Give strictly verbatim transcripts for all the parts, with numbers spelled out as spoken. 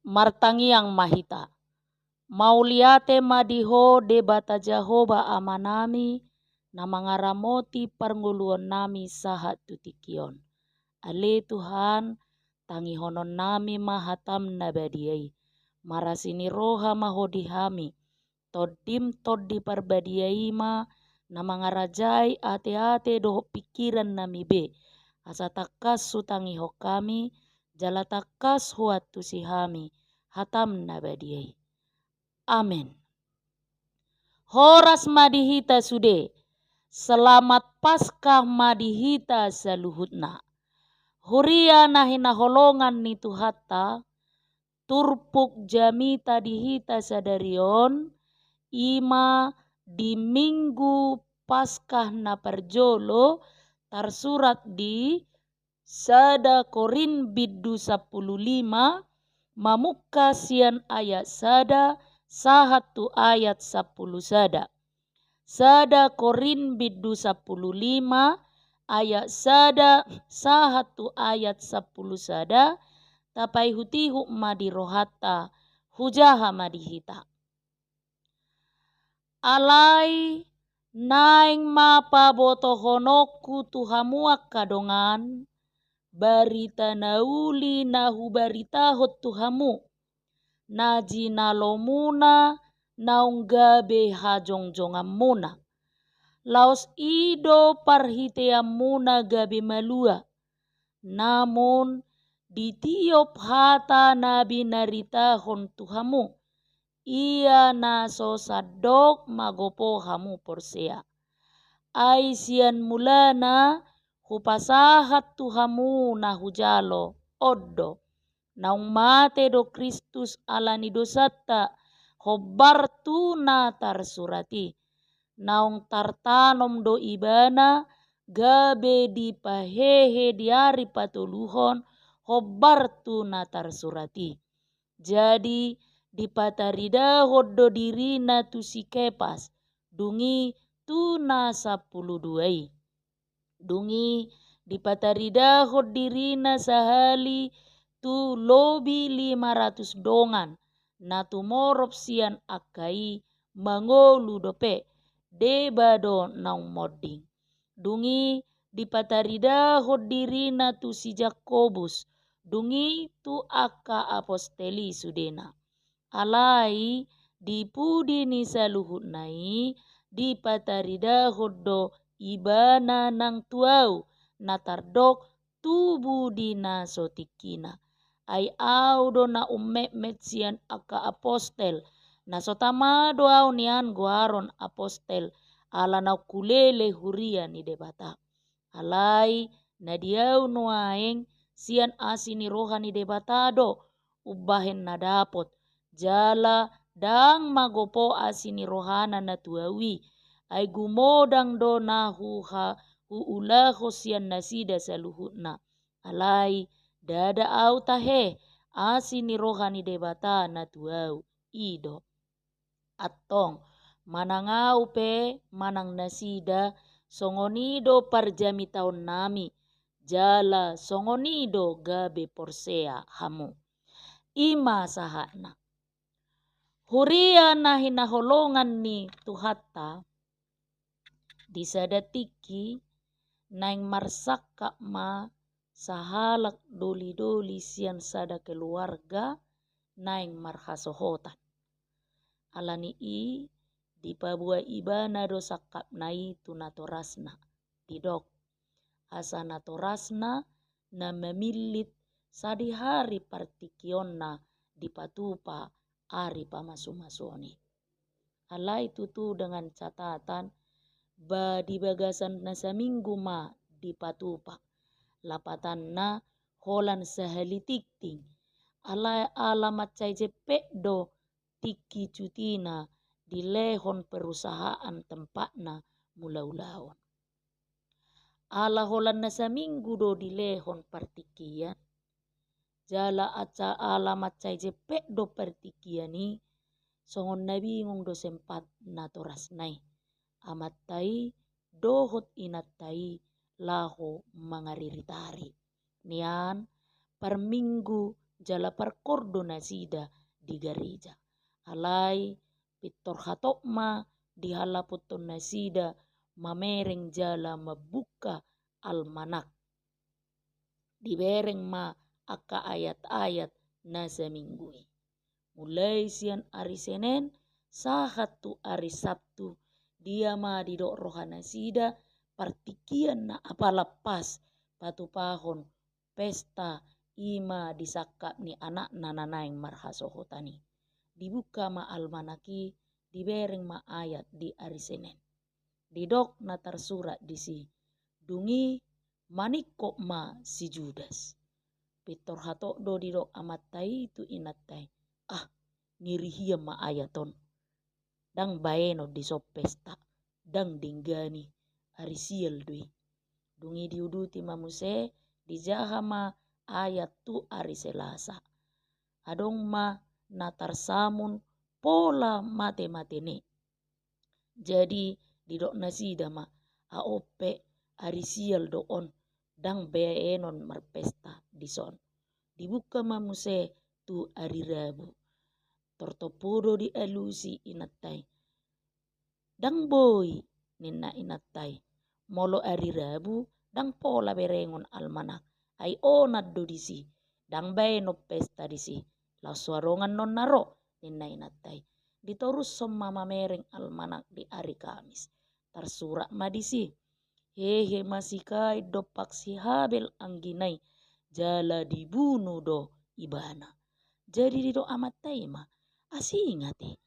Martangiang ma hita. Mauliate ma di Ho Debata Jahowa Amanami, na mangaramoti parngoluonnami sahat tu tingki on. Ale Tuhan, tangihononnami ma hataM na badia i. Marasi ni roha ma Ho di hami. TondiM Tondi Parbadia i ma na mangarajai ateate dohot pingkirannami be, asa tangkas hutangihon hami, jala tangkas huantusi hami hataM na badia i. Amen. Horas ma di hita sude. Selamat Paskah ma di hita saluhutna. Huria na hinaholongan ni Tuhanta, turpuk jamita di hita sadari on, i ma di Minggu Paskah na parjolo, tarsurat di sada Korint bindu sampulu lima, mamungka sian ayat sada sahat tu ayat sampulu sada. Sada Korint bindu sampulu lima, ayat sada sahat tu ayat sampulu sada, tapaihutihut ma di rohanta, hujaha ma di hita. Alai naeng ma pabotohononku tu hamu angka dongan, barita na uli na hubaritahon tu hamu, na jinalomuna naung gabe hajongjonganmuna. Laos i do parhiteanmuna gabe malua. Namun di tiop hata na binaritahon tu hamu, ia na so sandok magopo hamu porsea. Ai sian mulana hupasahat tu hamu na hujalo, on do: Naung mate do Kristus ala ni dosanta, hombar tu na tarsurat i. Naung tartanom do Ibana gabe dipahehe di ari patoluhon, hombar tu na tarsurat i. Jadi dipataridahon do diriNa tu si Kepas, dung i tu na sampulu dua i. Dung i dipataridahon diriNa sahali tu lobi lima ratus dongan na tumorop sian angka i, mangolu dope, deba do naung monding. Dung i dipataridahon diriNa tu si Jakobus, dung i tu angka apostel i sudena. Alai di pudi ni saluhutna i dipataridahon do Ibana nang tu ahu, na tardok tubu di na so tingkina. Ai ahu do na ummetmet sian angka apostel, na so tama do ahu nian goaron apostel, ala naung hulele huria ni Debata. Alai na di ahu nuaeng sian asi ni roha ni Debata do umbahen na dapot, jala ndang magopo asi ni rohaNa na tu ahu i, ai gumodang do na huha-, huulahon sian nasida saluhutna. Alai ndada ahu tahe, asi ni roha ni Debata na tu ahu i do. Antong, manang ahu pe manang nasida, songon i do parjamitaonnami, jala songon i do gabe porsea hamu. I ma sahatna. Huria na hinaholongan ni Tuhanta, di sada tingki naeng marsangkap ma sahalak dolidoli sian sada keluarga naeng marhasohotan. Ala ni i dipaboa ibana do sangkapna i tu natorasna, didok, asa natorasna na mamillit sadihari partingkionna dipatupa ari pamasumasuon i. Alai tutu dengan catatan, ba di bagasan na saminggu ma dipatupa. Lapatanna holan sahali tingting. Alai ala mansai jempek do tingki cutina dilehon perusahaan tempatna mulaulaon. Ala holan na saminggu do dilehon partingkian. Jala aca-, ala mansai jempek do partingkian i, songon na bingung do sempat natorasna i, amanta i dohot inanta i laho mangariritari. Nian parminggu jala parkordo nasida di gareja. Alai pintor hatop ma dihalapothon nasida mamereng jala mambuka almanak. Dibereng ma angka ayat-ayat na saminggu i. Mulai sian ari Senen sahat tu ari Sabtu, dia ma didok roha nasida partingkian na apala pas patupahon pesta i ma disangkap ni anakna na naeng marhasohotan i. Dibuka ma almanak i, dibereng ma ayat di ari Senen. Didok na tarsurat disi, dung i maningkop ma si Judas. Pintor hatop do didok amanta i tu inanta i, ah, ngeri hian ma ayat on. Ndang baenon dison pesta, ndang denggan i, ari sial do i. Dung i diuduti ma muse, dijaha ma ayat tu ari Selasa. Adong ma na tarsamun pola mate-mate ne. Jadi didok nasida ma, aon pe ari sial do on, ndang baenon marpesta dison. Dibuka ma muse tu ari Rabu. Tortompu do dialusi inanta i. Ndang boi, ninna inanta i. Molo ari Rabu, ndang pola berengon almanak. Ai onan do disi, ndang baenon pesta disi. Laos so adong annon na ro, ninna inanta i. Ditorushon ma mamereng almanak di ari Kamis. Tarsurat ma disi, hehe ma si Kain dompak si Habel anggina i, jala dibunu do ibana. Jadi didok amanta i ma, asing ate,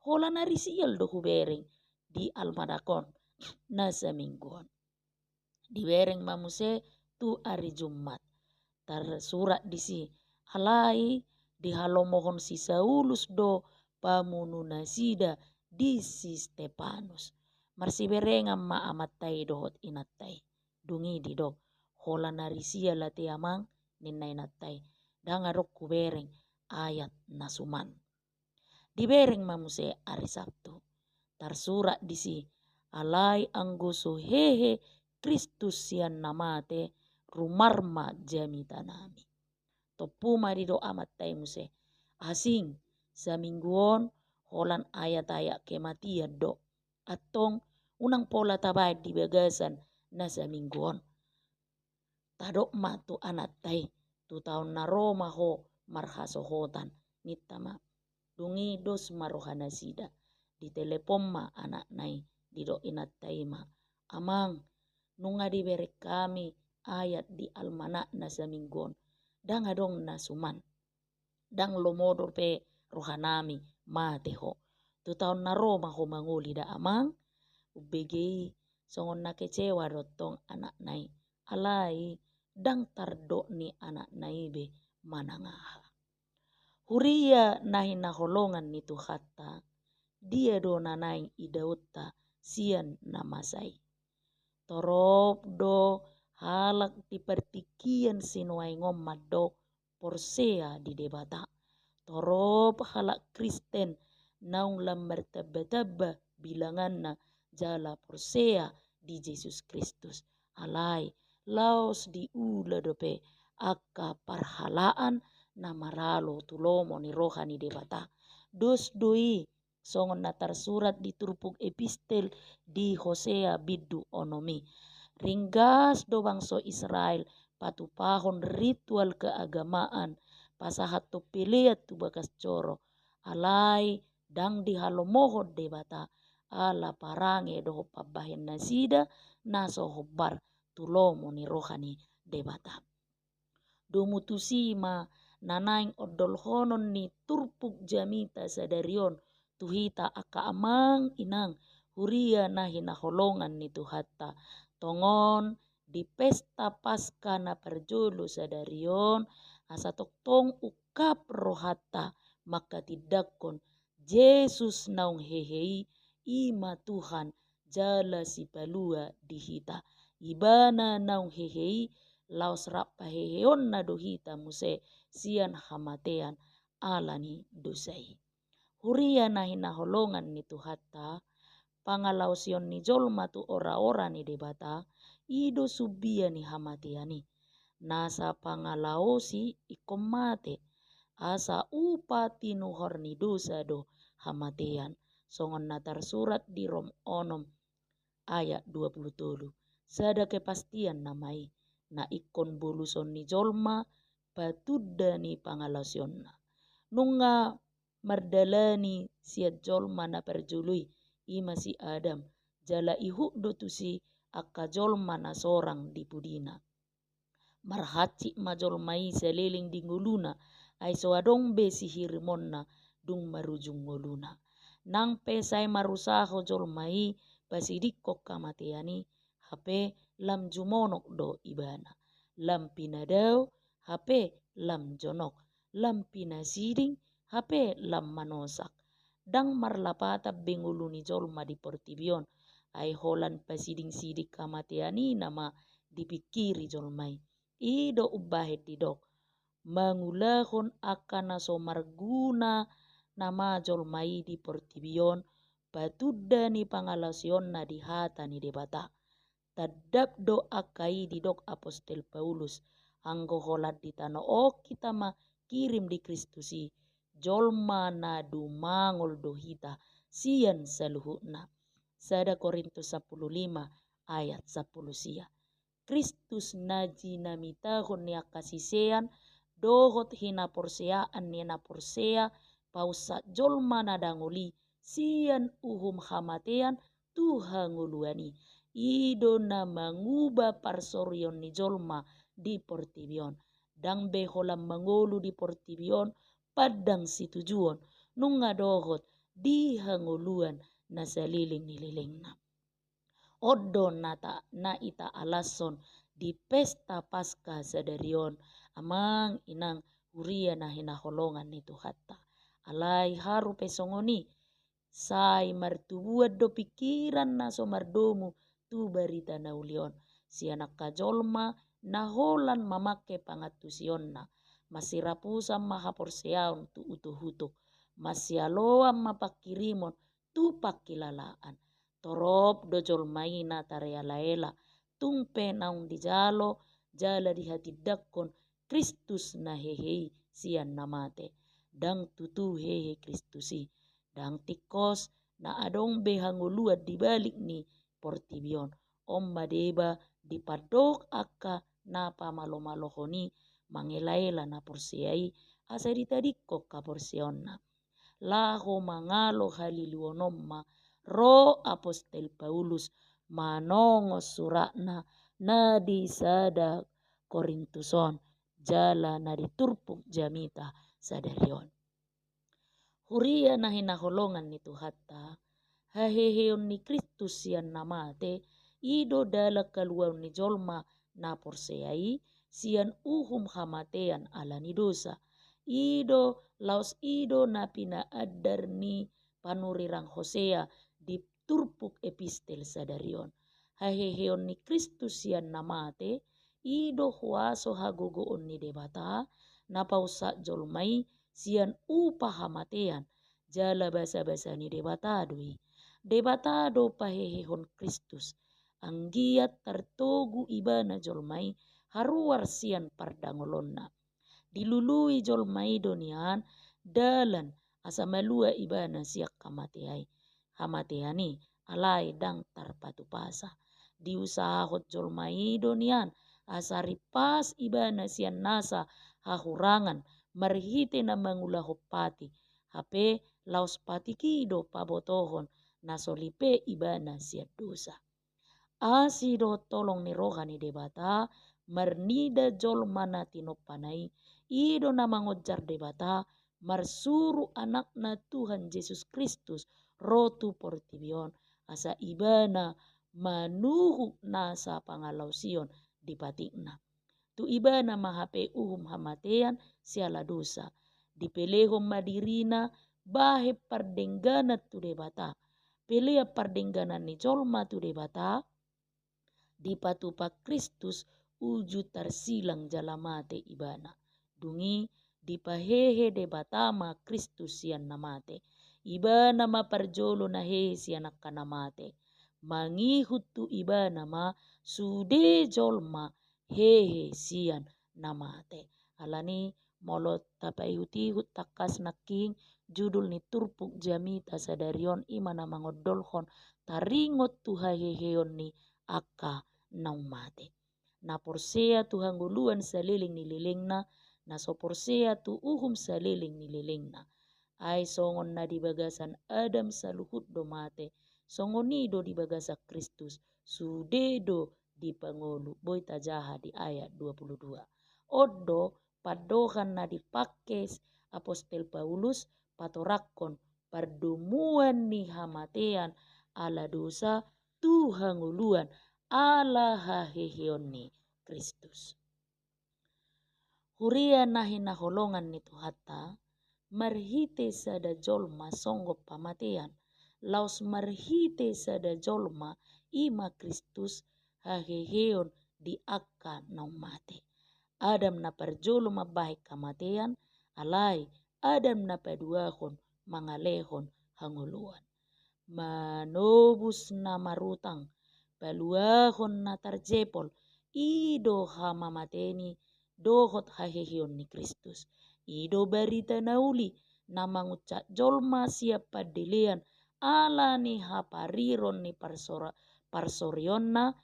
holan ari sial do hubereng di almanak on na saminggu on. Dibereng ma muse tu ari Jumat. Tarsurat disi, alai dihalomohon si Saulus do pamunu nasida di si Stepanus. Marsiberengan ma amanta i dohot inanta i. Dung i didok, holan ari sial ate amang, ninna inanta i, ndang adong hubereng ayat na suman. Dibereng ma muse ari Sabtu. Tarsurat disi, alai anggo so hehe Kristus sian na mate, rumar ma jamitanami. Tompu ma didok amanta i muse, asing, saminggu on holan ayat-ayat kematian do. Antong unang pola tabaen di bagasan na saminggu on. Tadok ma tu anakta i, tu taon na ro ma ho marhasohotan, ninta ma. Dung i dos ma roha nasida. Ditelepon ma anakna i, didok inanta i ma, amang, nunga dibereng hami ayat di almanak na saminggu on, ndang adong na suman. Ndang lomo dope rohanami mate ho. Tu taon na ro ma ho mangoli da amang. Umbege i songon na kecewa do tong anakna i. Alai ndang tardok ni anakna i be manang aha. Huria na hinaholongan ni Tuhanta, dia do na naeng idaonta sian na masa i? Torop do halak di partingkian sinuaeng on mandok porsea di Debata. Torop halak Kristen naung lam martambatamba bilanganna jala porsea di Jesus Kristus. Alai laos diula dope angka parhalaan na maralo tu lomo ni roha ni Debata. Dos do i songon na tarsurat di turpuk epistel di Hosea bindu onom i. Ringgas do bangso Israel patupahon ritual keagamaan, pasahathon pelean tu bagas joro. Alai ndang dihalomohon Debata, ala parange dohot pambahen nasida na so hombar tu lomo ni roha ni Debata. Domu tusi ma na naeng ondolhonon ni turpuk jamita sadari on tu hita angka amang inang huria na hinaholongan ni Tuhanta. Tongon di pesta Paskah na parjolo sadari on, asa tongtong ungkap rohanta mangkatindangkon Jesus naung hehe i, i ma Tuhan jala Sipalua di hita. Ibana naung hehe i, laos rap paheheonna do hita muse sian hamatean ala ni dosa i. Huria na hinaholongan ni Tuhanta, pangalaosion ni jolma tu oraora ni Debata, i do sumbia ni hamatean i. Nasa pangalaosi ingkon mate, asa upa tinuhor ni dosa do hamatean, songon na tarsurat di Rom onom ayat dua pulu tolu. Sada kepastian nama i, na ingkon boluson ni jolma patunda ni pangalaosionna. Nunga mardalani sian jolma na parjolo i, i ma si Adam, jala ihut do tusi angka jolma na sorang di pudina. Marhansit ma jolma i saleleng di ngoluna, ai so adong be sihirimonna dung marujung ngoluna. Nang pe sai marusaho jolma i pasidingkon hamatean i, hape lam jumonok do ibana. Lam pinadao, hape lam jonok. Lam pinasiding, hape lam manosak. Ndang marlapatan be ngolu ni jolma di portibi on, ai holan pasidingsiding hamatean i nama dipingkiri jolma i. I do umbahen didok, mangulahon angka na so marguna nama jolma i di portibi on, patunda ni pangalaosionna di hata ni Debata. Tandap do angka i didok apostel Paulus, anggo holan di tano on hita mangkirim di Kristus i, jolma na dumangol do hita sian saluhutna. Sada Korintus sampulu lima ayat sampulu sia. Kristus na jinamitahon ni angka sisean dohot hinaporseaan ni na porsea, paunsak jolma na dangol i sian uhum hamatean tu hangoluan i. I do na manguba parsorion ni jolma di portibi on. Ndang be holan mangolu di portibi on pandang situjuon, nunga dohot di hangoluan na saleleng ni lelengna. On do na ta-, na itaalason di pesta Paska sadari on, amang inang huria na hinaholongan ni Tuhanta. Alai haru pe songon i, sai martubuan do pingkiran na so mardomu tu barita na uli on. Sian angka jolma na holan mamangke pangantusionna, masirapusan ma haporseaon tu utohutuk, masialoan ma pangkirimon tu pangkilalaan. Torop do jolma i na tarealaela, tung pe naung dijalo jala dihatindangkon Kristus na hehe i sian na mate. Ndang tutu hehe Kristus i. Ndang tingkos na adong be hangoluan di balik ni portibi on. On ma deba dipandok angka na pamalomalohon i mangelaela na porsea i, asa ditadingkon haporseaonna. Laho mangalo haliluon on ma ro apostel Paulus manongos suratna na di sada Korintus on, jala na di turpuk jamita sadari on. Huria na hinaholongan ni Tuhanta, haheheon ni Kristus sian na mate, i do dalan haluaon ni jolma na porsea i sian uhum hamatean ala ni dosa. I do, laos i do na pinaandar ni panurirang Hosea di turpuk epistel sadari on. Haheheon ni Kristus sian na mate, i do huaso hagogoon ni Debata, na paunsak jolma i sian upa hamatean, jala basabasa ni Debata do i. Debata do pahehehon Kristus, anggiat tartogu ibana jolma i haruar sian pardangolonna. Dilului jolma i do nian dalan asa malua ibana sian hamatea i, hamatean i, alai ndang tarpatupasa. Diusahahon jolma i do nian asa rimpas ibana sian nasa hahurangan marhite na mangulahon patik, hape laos patik i do pabotohon na so lipe ibana sian dosa. Asi dohot holong ni roha ni Debata marnida jolma na tinompana i, i do na mangonjar Debata marsuru Anakna Tuhan Jesus Kristus ro tu portibi on, asa ibana manuhuk nasa pangalaosion di patikna. Tu ibana ma hape uhum hamatean siala dosa. Dipelehon ma dirina bahen pardengganan tu Debata. Pelean pardengganan ni jolma tu Debata, dipatupa Kristus uju tarsilang jala mate ibana. Dung i dipahehe Debata ma Kristus sian na mate. Ibana ma parjolo na hehe sian angka na mate. Mangihut tu ibana ma sude jolma hehe sian na mate. Alani Molo tapaihut-ihut tangkas nangkin judul ni turpuk jamita sadari on, i ma na mangondolhon taringot tu haheheon ni angka naung mate. Na porsea tu hangoluan saleleng ni lelengna, na so porsea tu uhum saleleng ni lelengna. Ai songon na di bagasan Adam saluhut do mate, songon i do di bagasan Kristus, sude do dipangolu, boi tajaha di ayat dua puluh dua. On do pandohan na dipangke apostel Paulus patorangkon pardomuan ni hamatean ala dosa tu hangoluan ala haheheon ni Kristus. Huria na hinaholongan ni Tuhanta, marhite sada jolma songgop hamatean, laos marhite sada jolma, i ma Kristus, haheheon di angka naung mate. Adam na parjolo mambahen hamatean, alai Adam na paduahon mangalehon hangoluan. Manobus na marutang, paluahon na tarjepol, i do hamamateni dohot haheheon ni Kristus. I do barita na uli na manguncak jolma sian pandelean ala ni hapariron ni parsora-, parsorionna,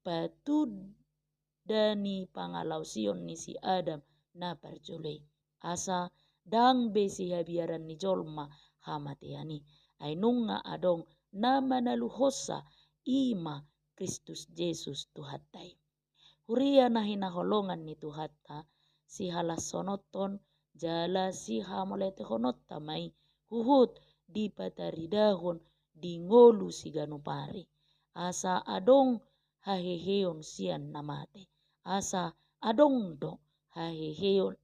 patunda ni pangalaosion ni si Adam na parjolo i. Asa ndang be sihabiaran ni jolma hamatean i. Ai nunga adong na manaluhonsa, i ma Kristus Jesus Tuhanta i. Huria na hinaholongan ni Tuhanta, sihalashononton jala sihamauliatehononta ma i huhut dipataridahon di ngolu siganup ari. Asa adong haheheon sian na mate. Asa adong do haheheon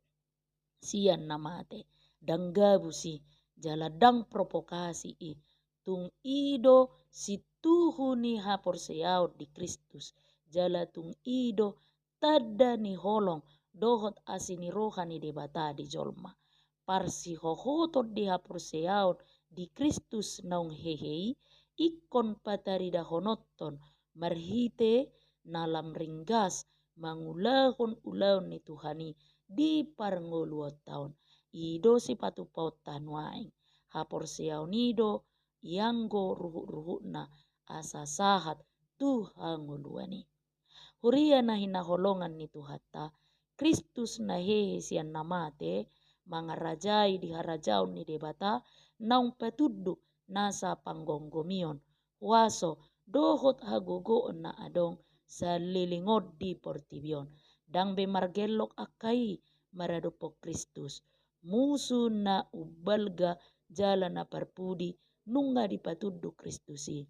sian na mate. Ndang gabus i, jala ndang provokasi i. Tung i do situhu ni haporseaon di Kristus, jala tung i do tanda ni holong dohot asi ni roha ni Debata di jolma. Parsihohoton di haporseaon di Kristus naung hehe i, ingkon pataridahononton marhite na lam ringgas mangulahon ulaon ni Tuhan i di parngoluonta on. I do sipatupaonta nuaeng. Haporseaon i do ianggo ruhut-ruhutna asa sahat tu hangoluan i. Huria na hinaholongan ni Tuhanta, Kristus na hehe sian na mate, mangarajai di harajaon ni Debata, naung patunduk nasa panggomgomion, huaso dohot hagogoon na adong saleleng on di portibi on. Ndang be margellok angka i maradophon Kristus. Musu na umbalga jala na parpudi nunga dipatunduk Kristus i.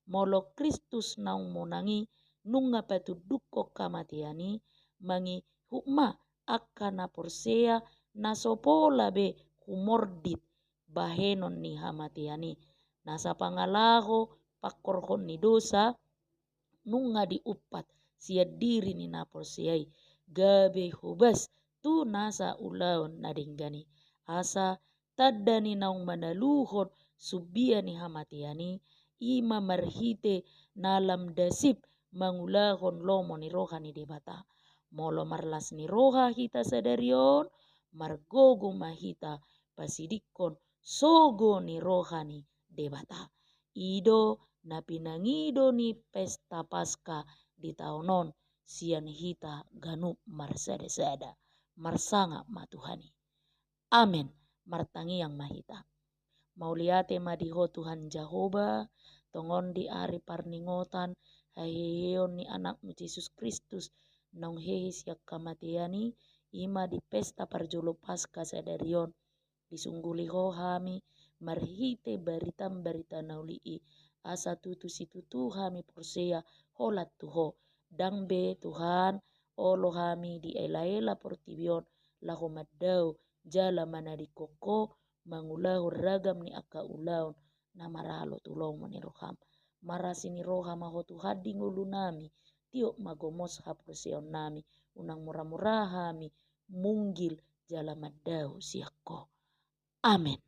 Molo Kristus naung monang i nunga patundukkon hamatean i, mangihut ma angka na porsea na so pola be humordit bahenon ni hamatean i. Nasa pangalaho pangkorhon ni dosa nunga diumpat sian diri ni na porsea i, gabe hobas tu nasa ulaon na denggan i. Asa tanda ni naung manaluhon sumbia ni hamatean i, i ma marhite na lam dasip mangulahon lomo ni roha ni Debata. Molo marlas ni roha hita sadari on, margogo ma hita pasidingkon sogo ni roha ni Debata. I do na pinangido ni pesta Paska di taon on sian hita ganup marsada-sada. Marsangap ma Tuhan i. Amen. Martangiang ma hita. Mauliate ma di Ho Tuhan Jahowa, tongon di ari parningotan haheheon ni Anakmu Jesus Kristus, naung hehe sian hamatean i, i ma di pesta parjolo Paska sadari on, disungguli Ho hami marhite baritam barita na uli i, asa tutu situtu hami porsea holan tu Ho. Ndang be Tuhan, olo hami diela-ela portibi on laho mandao jala manadingkon Ho mangulahon ragam ni angka ulaon na maralo tu lomo ni roham. Marasi ni roha ma Ho Tuhan di ngolunami, tiop ma gomos haporseaonnami, unang mura-mura hami munggil jala mandao sian Ho. Amen.